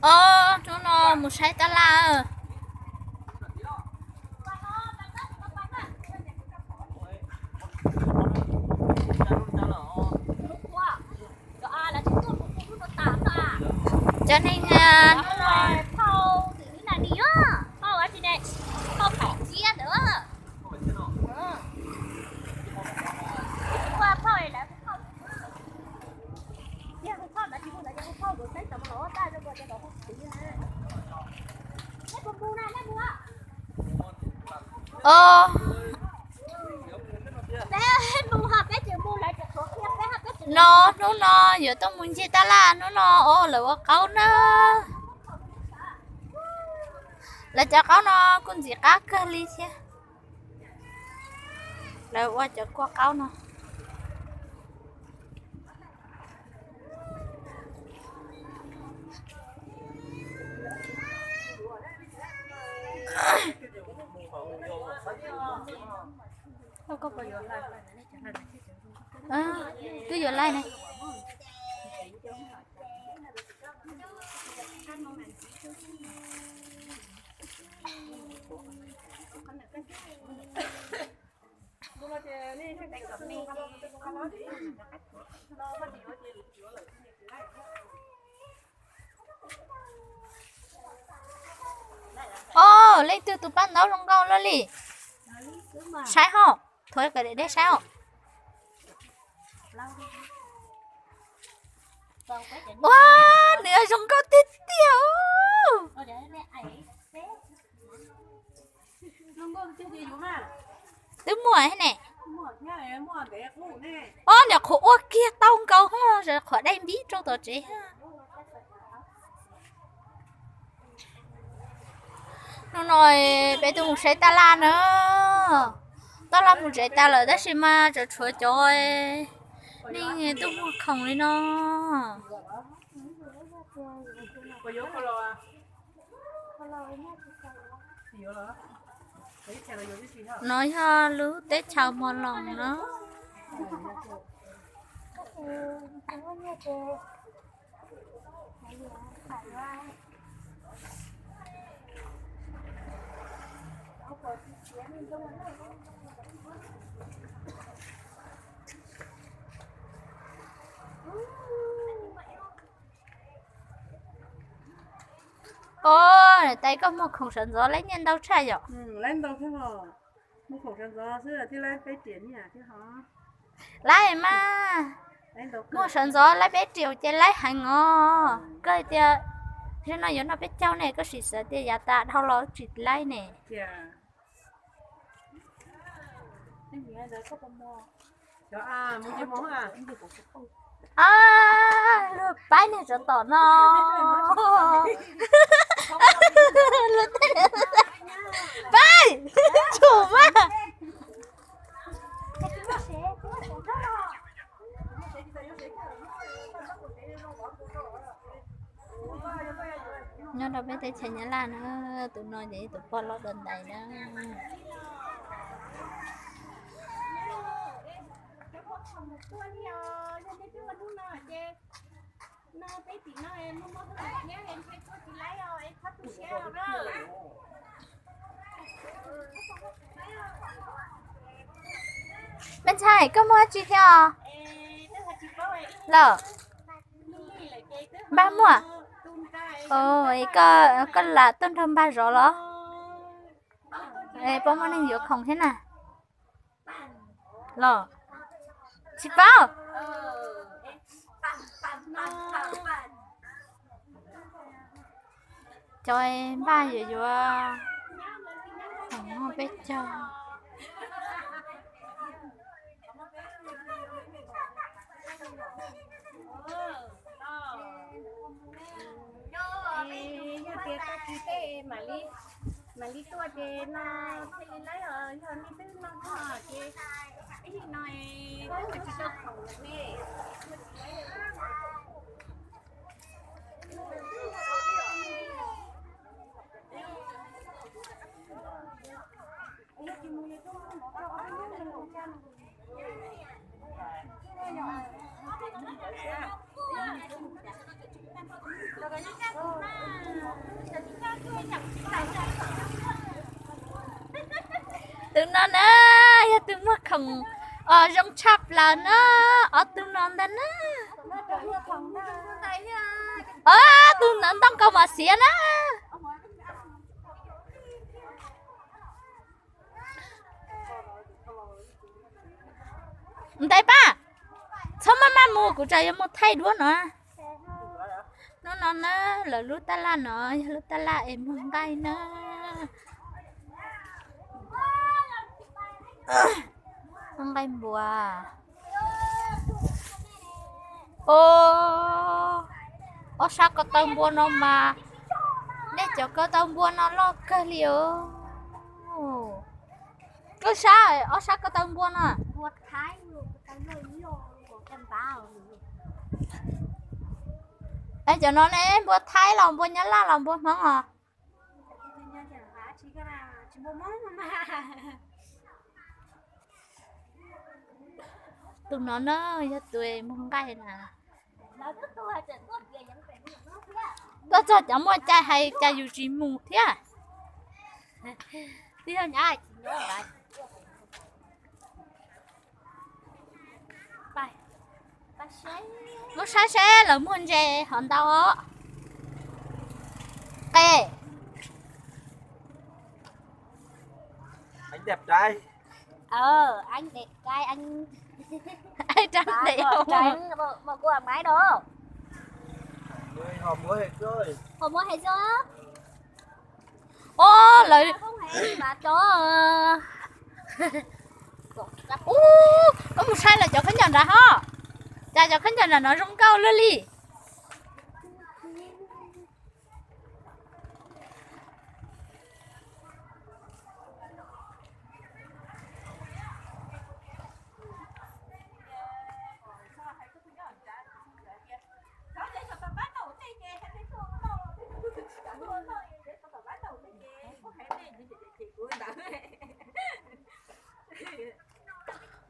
Os, hnub no mus saib tab laj. Cov neeg, No, hnub no yuav tuaj mus ncig tab laj, hnub no os lawv ua qaub na. Lawv cov qaub no kuj ntxim qab kawg li thiab. Lawv ua cov kua qaub no. Twb yuav laij ne. Os, leej twg tus paj ntaub zoo nkauj luaj li? Saib hos, thuav kom deb deb saib os. Ua, nws zoo nkauj tiag tiag. Twb muaj thiab ne. Ob, niam qhuav ua kiag tau nkaus, qhuav dai npib rau tom tsev. Hnub no peb tuaj mus saib tab laj na. Tab laj mus tsev tas lawm tab sis mas tseem tshuav cov neeg tuaj muag khoom li no. No yog lub teb chaws Mos Loos no. Os, tais koj muag khoom sawv ntxov laib nyiaj ntau tshaj yom? Laib mas, muag sawv ntxov laib peb riam ces laib heev os. Koj tias zaum no yuav noj peb caug ne, koj sim xav tias yav tas dhau los tsis laib ne. Luag paib niag tsov tom no. Paib, tshum mas. Nyob rau peb teb chaws Nyab Laj na, tus no ces tus poj loj dua ntais na. Me ntxhais, koj muaj dab tsi thiab os? Los, npaj muaj. Koj lam tuaj nrog npaj zov los? Puas muaj neeg yuav khoom thiab na? Los, tsis paub. Cov npaj yuav yuav khoom peb caug. Yog tias tag kis tej mam li tuaj ces no thiaj li laib os, yog nej twb noj tag ces ib hnub no twb tsis tau khoom lawm ne. Tus no na, yog tus muag khoom os zoo tshaj plaws na, ob tug no ntag na. Ob tug ntawd ntoo kaus mom xiav na. Ntais Paj, txhob maj maj mus, kuv tsam yuav mus thaij duab no. Hnub no na, lawv lub taj laj no yog lub taj laj es muag nqaij na. Muag nqaij npua. Ob sab ko taw npua no mas, nej cov ko taw npua no loj kawg li os. Koj sab, ob sab ko taw npua no. Es cov no ne, npua Thaib los npua Nyab Laj los npua Hmoob os? Tus no na, yog tus muag nqaij na. Tuaj txog cov muaj cai hais cas yus tsis mus thiab. Muab saib seb lawv muag ntses hov ntau os. Qe. Anh đẹp trai. Anh đẹp trai, anh. Anh trắng đẹp không? Anh có trắng, bộ, bộ của máy đồ. Họ mua hết rồi. Họ mua hết rồi. Ub, lawv, ub, koj mus saib lawv cov khaub ncaws nrad ho. Cas cov khaub ncaws nrad no zoo nkauj luaj li.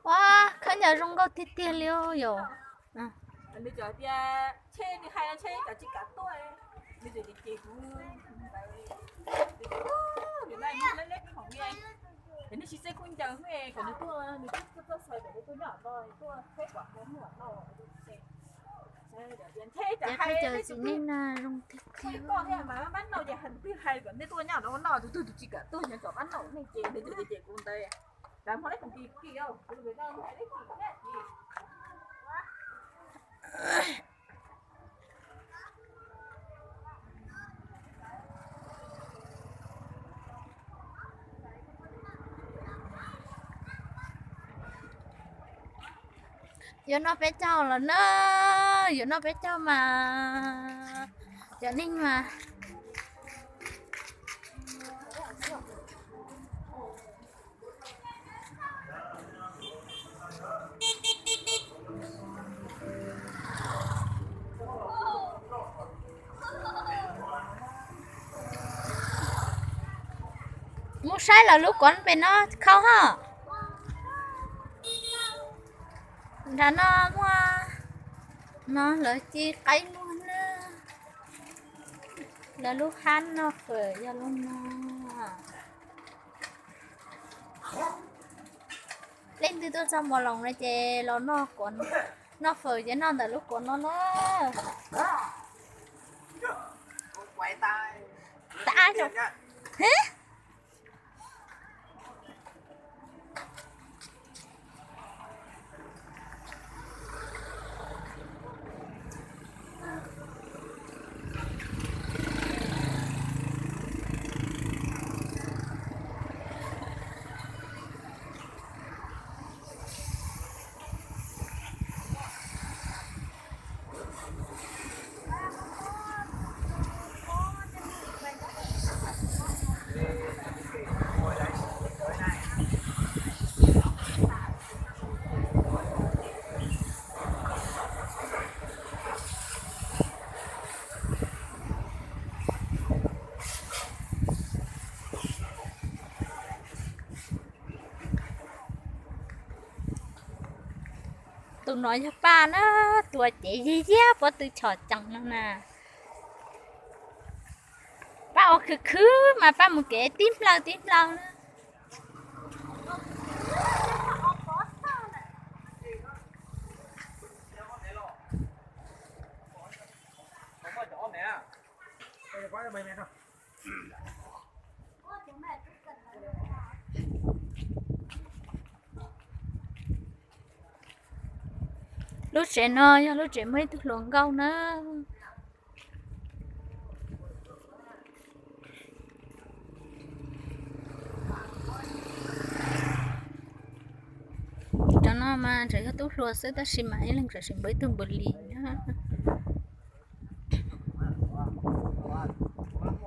Ua, khaub ncaws zoo nkauj tiag tiag li yom. Ces khaub ncaws txiv neej no zoo tiag tiag. Yuav noj peb caug los na, yuav noj peb caug mas, cov neeg mas. Mus saib lawv lub kov pem no khau ho. Nram no muaj, no lawv ci qaib muag na. Lawv lub hab noj fawm yog lub no. Leej twg tuaj txog Mos Loos no ces los noj, noj fawm ces noj ntawm lub kov no na. Tus no yog Paj na, tus uas cev yig yag pob tw tshom cees no na. Paj ua khwv khwv mas Paj mus kev tib nplawg tib nplawg na. Lub tsev no yog lub tsev muaj ib tug hluas nkauj na. Cov no mas tseem yog tub hluas xwb tab sis mas ib leeg tseem npau ib tug npau lis na.